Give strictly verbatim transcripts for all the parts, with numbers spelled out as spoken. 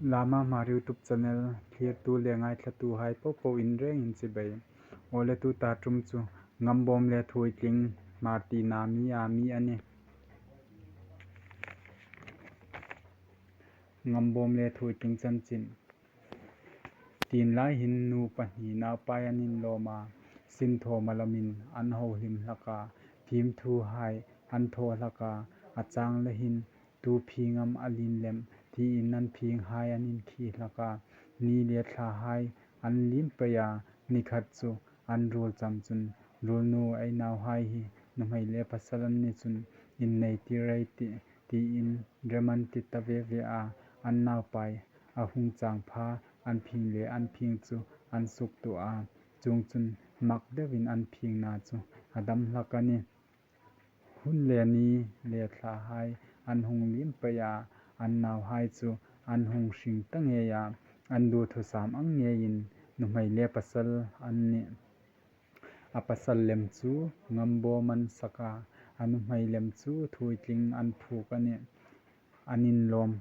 Lama Hmar YouTube channel thlirtu le ngaithlatuhai popo in rengin chibai. Awle, tuta ṭum chu Ngambawm le Thuoitling Hmar tina mi a mi a nih. Ngambawm le Thuoitling chanchin. Tin lai hin nu pahni naupai an inlawm a, sinthaw malawmin an hohlim hlak a, fimthuhai an thaw hlak a, a chang le hin tu phing am a lien lem tiin an phinghai an inkhih hlak a, ni le thlahai an liem pei a, ni khat chu an ruol cham chun, ruolnu ei nauhai hi nuhmei le pasal an ni chun innei tir ei tih, tiin rem an ti ta ve ve a, an naupai a hung chang pha an phing le an phing chu an suktuo a, chuongchun mak deuin an phingna chu a dam hlak a nih. Hun le ni le thlahai an hung liem pei a, an nauhai chu an hung hring ta ngei a, an duthusam ang ngeiin nuhmei le pasal an nih. A pasal lem chu Ngambawm an sak a, a nuhmei lem chu Thuoitling an phuok a nih. An inlawm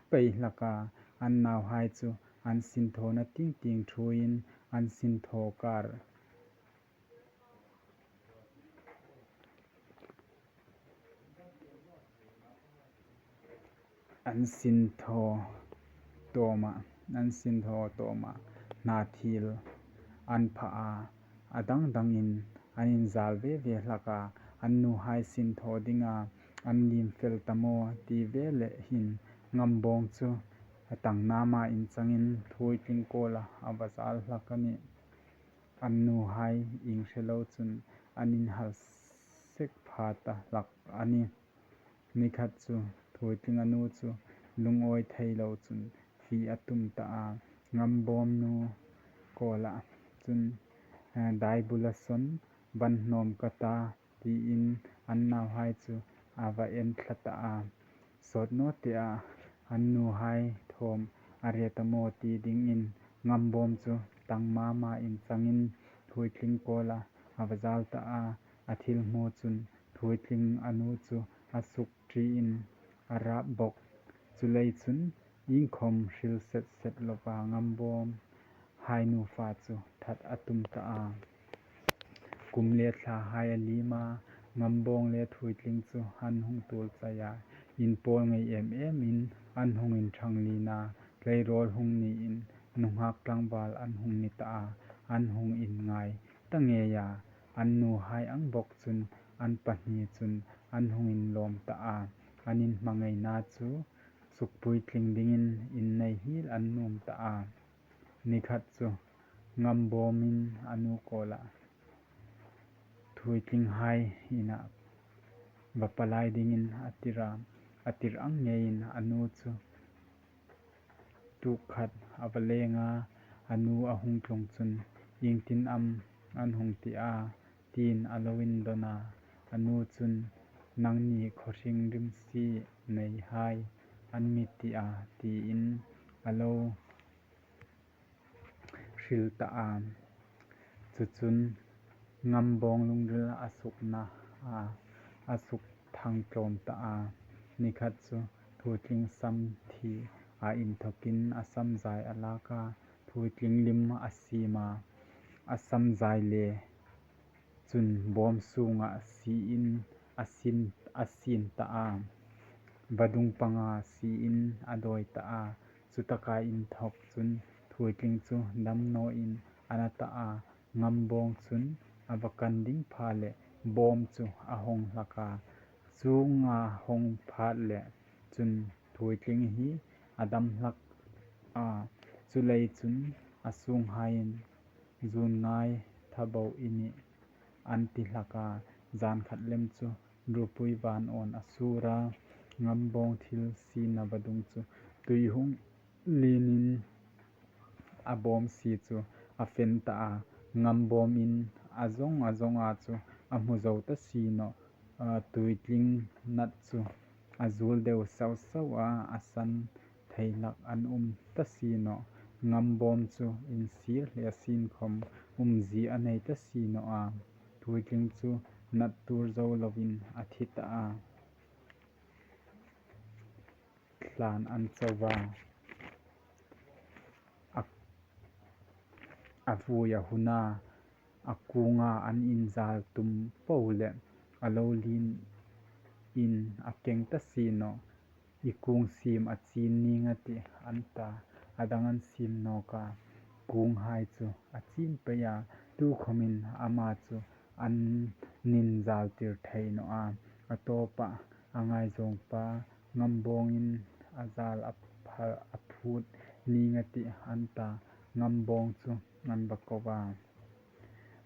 pei hlak a, an nauhai chu an sinthawna ting ting thuin an sinthaw kar. An sinthaw tawma, an sinthaw tawma hnathil an pha a, a dang dangin an inzal ve ve hlak a, an nuhai sinthaw dinga an liem fel ta maw ti ve leh hin Ngambawm chu a tang nama inchangin Thuoitling kuoma a va zal hlak a nih. An nuhai ieng hre lo chun an inhal sek pha ta hlak a nih. Ni khat chu Thuoitling a nu chu lungawi thei lo chun fie a tum ta a, Ngambawm nu kuoma chun, eh, dai bula sawn ban hnawm ka ta, tiin an nauhai chu a va en thla ta a. Sawt naw te a, an nuhai thawm a re ta maw ti dingin Ngambawm chu tang mama inchangin Thuoitling kuoma a va zal ta a, a thil hmu chun Thuoitling a nu chu a suk ṭiin a rap bok. Chuleiin chun iengkhom hril set set loa Ngambawm hai nufa chu that a tum ta a. Kum le thlahai a liem a, Ngambawm le Thuoitling chu an hung tuol chai a, inpawl ngei em emin an hung inṭhang lien a, tleirawl hung niin nunghak tlangval an hung ni ta a, an hung inngai ta ngei a, an nuhai ang bok chun an pahni chun an hung inlawm ta a, an inhmangaina chu sukpuitling dingin innei hiel an nuom ta a. Ni khat chu Ngambawmin a nu kuoma Thuoitling hai ina va palai dingin a tir a, a tir ang ngeiin a nu chu tuk khat a va leng a, a nu a hung tlung chun, "Iengtin am an hung ti a?" tiin a lo indawn a. A nu chun, "Nangni khawhring rimsi nei hai an mi ti a," tiin a lo hril ta a. Chu chun Ngambawm lungril a sukna a, a suk thang tlawm ta a. Ni khat chu Thuoitling sam thi a inthawkin a sam zai a lak a, Thuoitling lim a siem a, a sam zai le chun bawm sunga siein a sin, a sien ta a. Vadung panga siein a dawi ta a. Chutaka inthawk chun Thuoitling chu damnaw in a na ta a. Ngambawm chun a va kan ding pha le bawm chu a hawng hlak a. Chunga hawng phat le chun Thuoitling hi a dam hlak a. Chuleiin chun a sunghaiin, "Zun ngai tha bo i nih," an ti hlak a. Zan khat lem chu rupui van awn a sur a. Ngambawm thil siena vadung chu tui hung lienin a bawm si chu a fen ta a. Ngambawmin a zawng a zawng a chu a hmu zo ta si nawh. A, Thuoitling nat chu a zul deu sau sau a, a san thei hlak an um ta si nawh. Ngambawm chu insir hle sin khom umzie a nei ta si nawh a. Thuoitling chu nat tuor zo lovin a thi ta a. Thlan an cho a. a vui a hun a, a kunga an inzal tum po leh a lo lien in a keng ta si nawh. I kung siem a chin ning a tih, an ta. A dang an siem nawk a, kunghai chu a chin pei a, tukhawmin ama chu an inzal tir thei nawh a. A tawpah a ngaizawngpa Ngambawngin a zal a pha-, a phut ning a tih, an ta. Ngambawng chu an va ko a.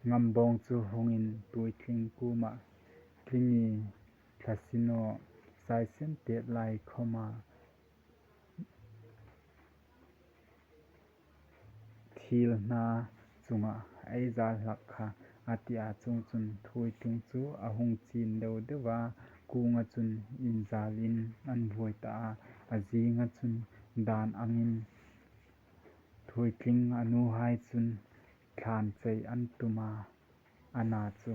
Ngambawng chu hungin Tuitling kuomah, Tlingi, thlasinaw, saisen tet lai khawma thil hna chunga ei zal hlak kha, a ti a. Chuongchun Thuitling chu a hung chin deu deu a, kunga chun inzalin an vuoi ta a. A zinga chun dan angin Thuitling a nuhai chun thlan chei an tum a, a na chu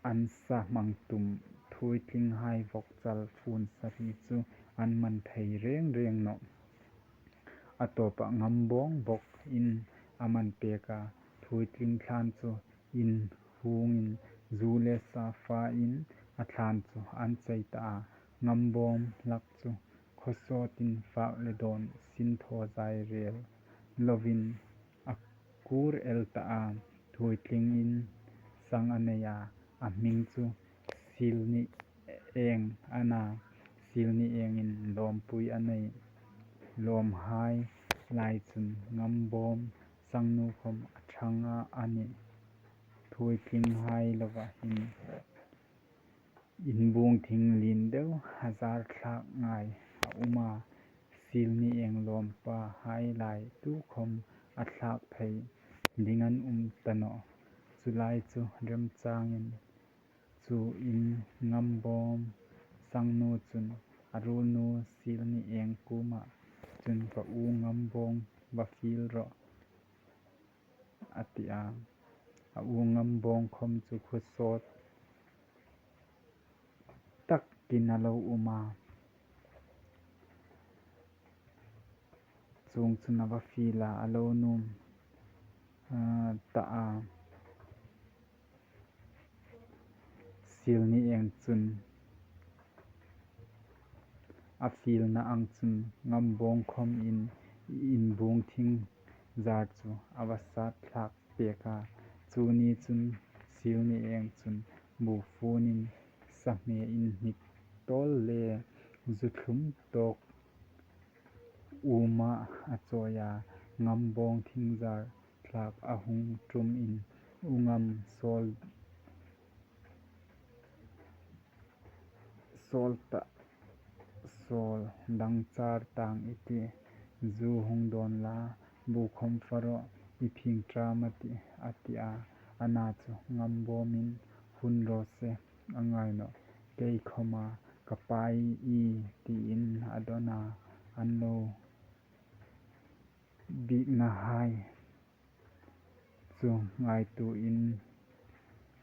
an sa hmang tum Thuitlinghai vawkchal fun sari chu an man thei reng reng nawh. A tawpah Ngambawng vawkin a man pek a, Thuitling thlan chu inhungin zu le sa fain a thlan chu an chei ta a. Ngambawng hlak chu khawsawtin fak le dawn sin thaw zai rel lovin a kur el ta a. Thuitlingin sang a nei a, a hming chu Silni Eng a na. Silni Engin lawmpui a nei. Lawmhai lai chun Ngambawng sangnu khawm a ṭhang a, a nih. Thuitlinghai lova hin inbuong thing lien deu a zar thlak ngai a um a, Silni Eng lawmpahai lai tukhawm a thlak thei ding an um ta nawh. Chu lai chu remchangin chu in Ngambawng sangnu chun a ruolnu Silni Eng kuoma chun, Ka u Ngambawng va fiel rawh, a ti a. A u Ngambawng khawm chu khawsawt takin a lo um a. Chuongchun a va fiel a, a lo nuom, ah, ta a. Silni Eng chun a fielna ang chun Ngambawng khawmin inbuong thing zar chu a va sat thlak pek a. Chu ni chun Silni Eng chun bu funin sahme inhnik tawl le zu thlum tawk umah a chawi a. Ngambawng thing zar thlak a hung ṭumin, U Ngam, sawl, sawl ta, sawl dang char tang i tih, zu hung dawn la, bu khawm fa rawh, i phing ṭam a tih, a ti a. A na chu Ngambawngin, Hun raw se, a ngai nawh, kei khawma ka pai ie, tiin a dawn a. An lo bieknahai chu ngaituoin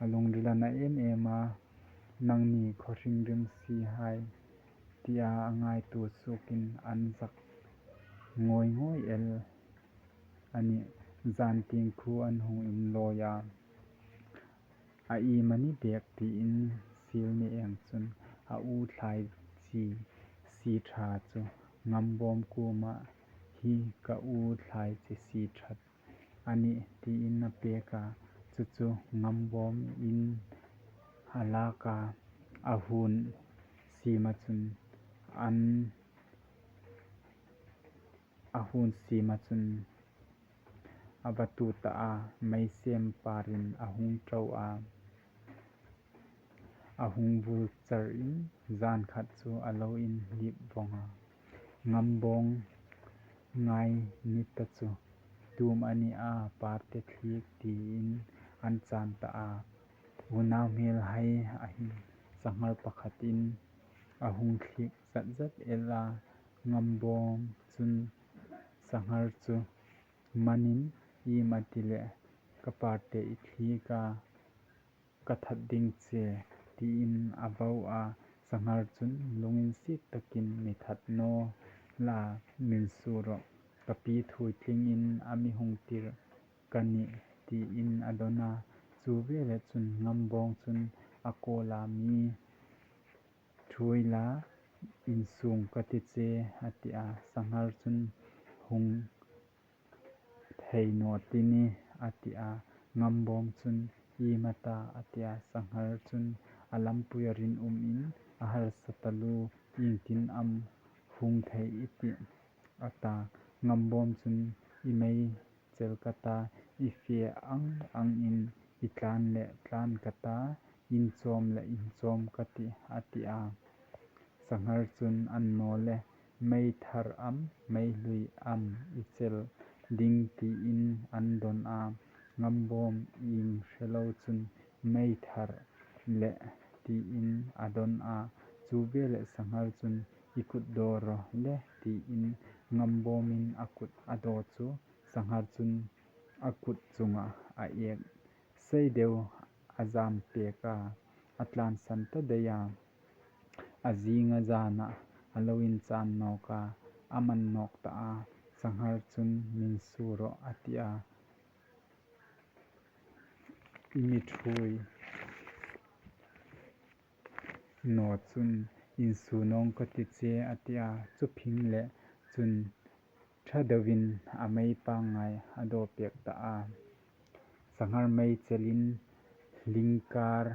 a lungril a na em em a. Nangni khaw hring rim si hai, tia a ngaituo suokin an zak ngawi ngawi el a nih. Zantieng khuo an hung inlawi a. A iem a ni bek, tiin Silni Eng chun a u thlai chi si ṭha chu Ngambawng kuoma, Hi ka u thlai chi si ṭha a nih, tiin a pek a. Chu chu Ngambawngin a lak a, a hun siema chun an, a hun siema chun a va tu ta a, meisem parin a hung ṭo a, a hung vul charin zan khat chu a lo inhlip vawng a. Ngambawng ngai ni ta chu, tum a ni a, parte thlik, tiin an chan ta a. Unau hmel hai a hin sanghar pakhatin a hung thlik zat zat el a. Ngambawng chun sanghar chu manin, Iem a ti le ka parte i thlik a, ka that ding che, tiin a vau a. Sanghar chun lunginsiet takin, Mi that naw la, min su rawh, ka pi thuoi tlingin a mi hung tir ka nih," tiin a dawn a. Chu veleh chun Ngambawng chun a kawla mi, "Thuoi la, insung ka ti che," a ti a. Sanghar chun, "Hung thei naw ti ni," a ti a. Ngambawng chun, "Iem a ta?" a ti a. Sanghar chun a lampui a rin umin a harsa taluo, "Iengtin am hung thei i tih?" a ta. Ngambawng chun, "I mei chel ka ta, i fe ang angin i tlan le tlan ka ta, inchawm le inchawm ka tih," a ti a. Sanghar chun, "Annaw le, mei thar am mei hlui am i chel ding?" tiin an dawn a. Ngambawng, ieng hre lo chun, "Mei thar le," tiin a dawn a. Chu veleh Sanghar chun, "I kut daw rawh le," tiin Ngambawngin a kut a daw chu Sanghar chun a kut chungah a ek. Sei deu a zam pek a, a tlansan ta dai a. A zing a zana a lo inchan nawk a, a man nawk ta a. Sanghar chun, "Min su rawh," a ti a. "I mi thuoi naw chun insu nawng ka ti che," a ti a. Chu phingleh chun ṭha deuin a mei pangngai a daw pek ta a. Sanghar mei chelin hling kar,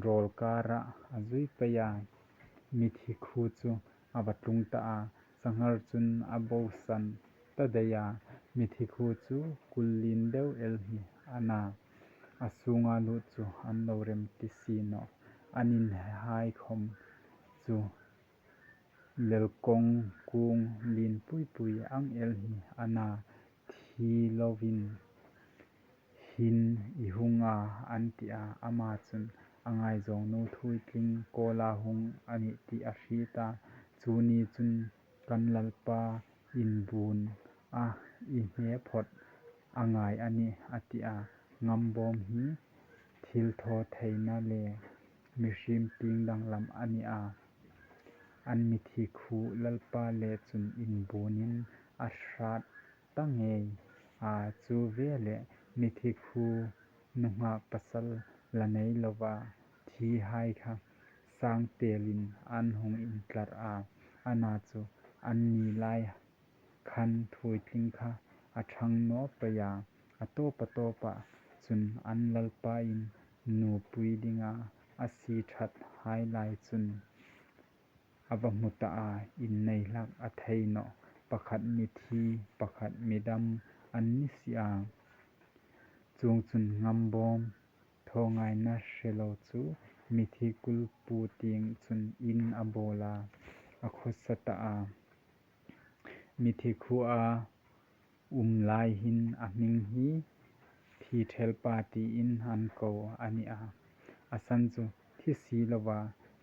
rawl karah a zui pei a. Mithi khu chu a va tlung ta a. Sanghar chun a bosan ta dai a. Mithi khu chu kul lien deu el hi a na. A sunga lut chu an lo rem ti si nawh. An inhai khawm chu lelkawng kung lien pui pui ang el hi a na. "Thi lovin hin i hung a," an ti a. Ama chun a ngaizawng nu thuoi tling kawla hung a nih ti a hriet a. "Chu ni chun kan Lalpa inbun a, i hme phawt a ngai a nih," a ti a. Ngambawng hi thil thaw theina le mihriem tieng danglam a ni a. An mithi khu Lalpa le chun inbunin a hrat ta ngei a. Chu veleh mithi khu nunghak pasal la nei lova thihai kha sang telin an hung intlar a. Ana chu an ni lai khan thuoi tling kha a ṭhang naw pei a. A tawp a tawpah chun an Lalpain nupui dinga a sie ṭhat hai lai chun a va hmu ta a, innei hlak a thei nawh, pakhat mithi, pakhat midam an ni si a. Chuongchun Ngambawng thaw ngaina hre lo chu mithi kulpu tieng chun in a bawl a, a khawsa ta a. Mithi khuoa um lai hin a hming hi Thithelpa tiin an ko a ni a. A san chu thi si lova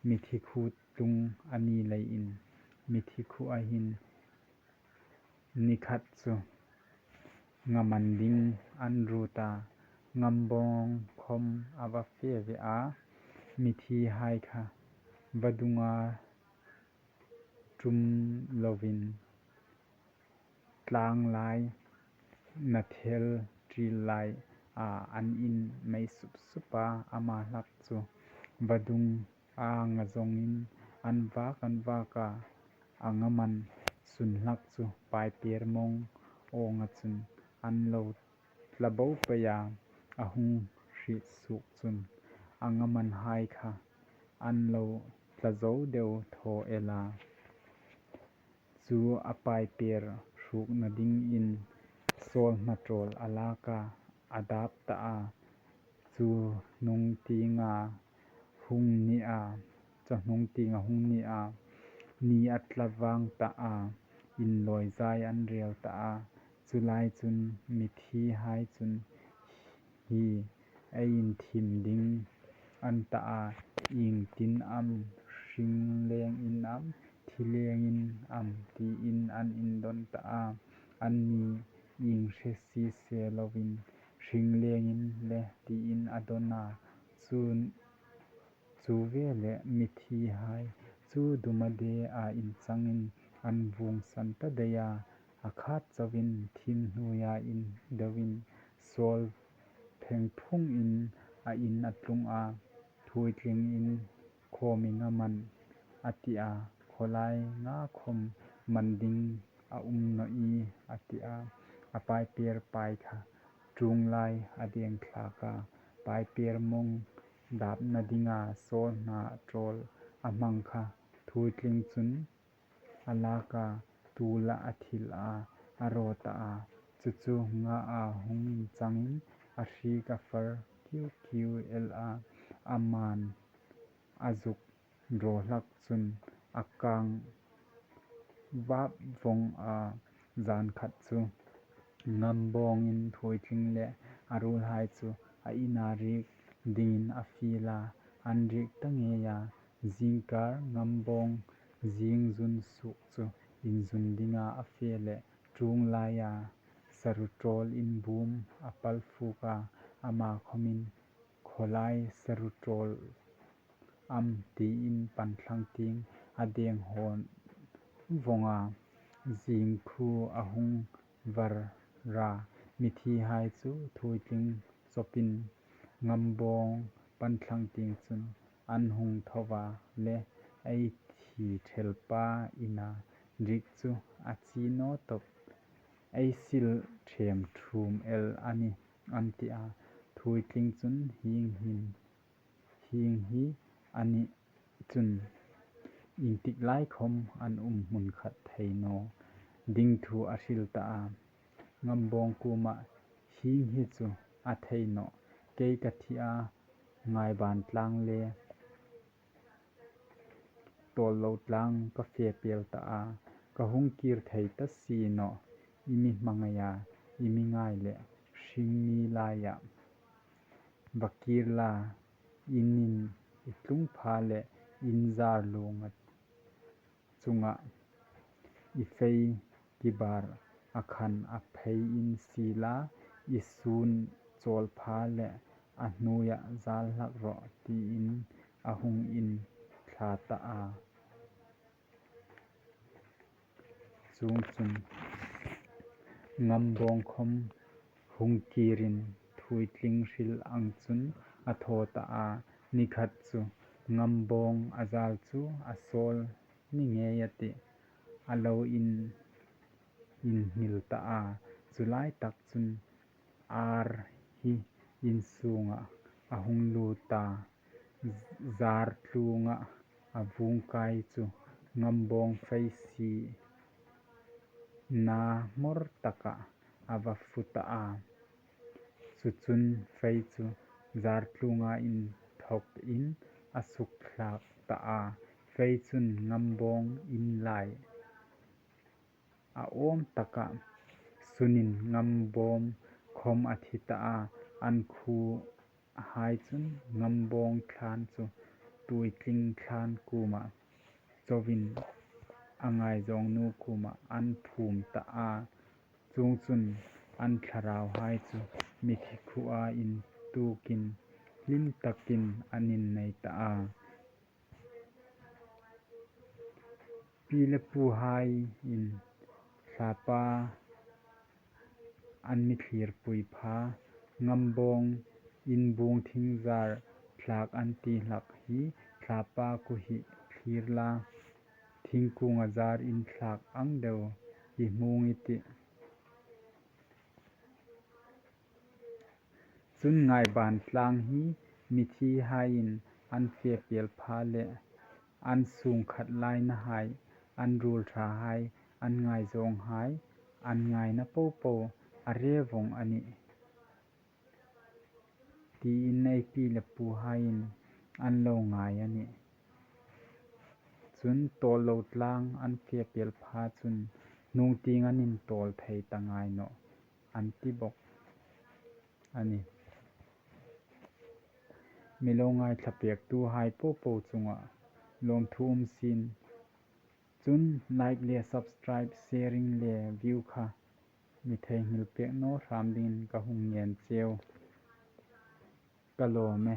mithi khu tlung a ni leiin mithi khuoa hin ni khat chu ngaman ding an ruot a. Ngambawng khawm a va fe ve a, mithihai kha vadunga tum lovin tlang lai, nathel ṭil lai a an in mei sup sup a, ama hlak chu vadung anga zawngin an vak an vak a, a ngaman sun hlak chu Paiper mawng awnga chun an lo tla bo pei a, a hung hriet suok chun a ngamanhai kha an lo tla zo deu thaw el a. Chu a Paiper hrukna dingin sawl hnaṭawl a lak a, a dap ta a. Chu hnung tienga hung ni a, chu hnung tienga hung ni a, ni a tla vang ta a, inlawi zai an rel ta a. Chu lai chun mithihai chun hi ei inthim ding an ta a, iengtin am, hring lengin am, thi lengin am tiin an indawn ta a. Anni ieng hre si se lovin hring lengin le tiin a dawn a. Chun chu veleh mithihai chu dum a de a inchangin an vungsan ta dai a. A khat chauin thim hnuoia in deuin sawl phengphungin a in a tlung a, Thuoitlingin khawmi nga man a ti a, khawlai nga khawm man ding a um naw ie a ti a, a paiper pai kha ṭung lai a deng thlak a, paiper mawng dapna dinga sawl hna ṭawl a hmang kha Thuoitling chun a lak a, tuolah a thil a, a raw ta a, chu chu nga a hung inchangin a hrik a far kiu kiu el a, a man a zuk raw hlak chun a kang vap vong a, zan khat chu Ngambawngin Thuoitling le a ruolhai chu a ina riek dingin a fiel a, an riek ta ngei a, zingkar Ngambawng zing zun suok chu inzun dinga a fe le ṭung laia saru ṭawl inbum a pal fuk a, ama khawmin khawlai saru ṭawl am tiin pan thlang tieng a deng hawn vong a, zing khu a hung var ra, mithihai chu Thuoitling chawpin Ngambawng pan thlang tieng chun an hung tho va le, ei thi ṭhel pa ina riek chu a chi naw tawp, ei sil ṭhem ṭhum el a nih, an ti a. Thuoitling chun hieng hin, hieng hi a nih chun iengtik lai khawm an um hmun khat thei naw ding thu a hril ta a. Ngambawng kuomah hieng hi chu a thei nawh, kei ka thi a, Ngaiban tlang le Tawllo tlang ka fe pel ta a, ka hung kir thei ta si nawh, i mi hmangaia, i mi ngai le hring mi laia va kir la, inin i tlung pha le in zar lunga chunga i fei kibar a khan a phei in si la, i sun chawl pha le a hnuoia zal hlak rawh, tiin a hung inthla ta a. Chuongchun Ngambawng khawm hung kirin Thuoitling hril ang chun a thaw ta a, ni khat chu Ngambawng a zal chu a sawl ni ngei a tih, a lo in, inhmil ta a, chu lai tak chun ar hi in sunga a hung lut ta, zar tlunga a vung kai chu Ngambawng fei si na hmawr taka a va fu ta a. Chu chun fei chu zar tlunga inthawkin a suk thlak ta a. Fei chun Ngambawng in lai a awm taka sunin Ngambawng khawm a thi ta a, an khuohai chun Ngambawng thlan chu Thuoitling thlan kuoma chauin a ngaizawng nu kuoma an phum ta a. Chuongchun an thlarauhai chu mithi khuoa intukin hlim takin an innei ta a. Pi le puhaiin thlapa an mi thlirpui pha, Ngambawng in bung thing zar thlak an ti hlak hi thlapa kuohi thlir la, thingkunga zar in thlak ang deu hi hmung i tih. Chun Ngaiban tlang hi mithihaiin an fe pel pha le an sung khat lainahai, an ruolṭhahai, an ngaizawnghai, an ngaina popo a re vong a nih, tiin ei pi le puhaiin an lo ngai a nih. Chun Tawllo tlang an fe pel pha chun hnung tieng an intawl thei ta ngai nawh an ti bawk a nih. Mi lo ngaithlak pektuhai popo chunga lawmthu um sien. Chun like le subscribe, sharing le view kha mi theinghil pek naw hram dingin ka hung ngen cheu. Ka lawm e.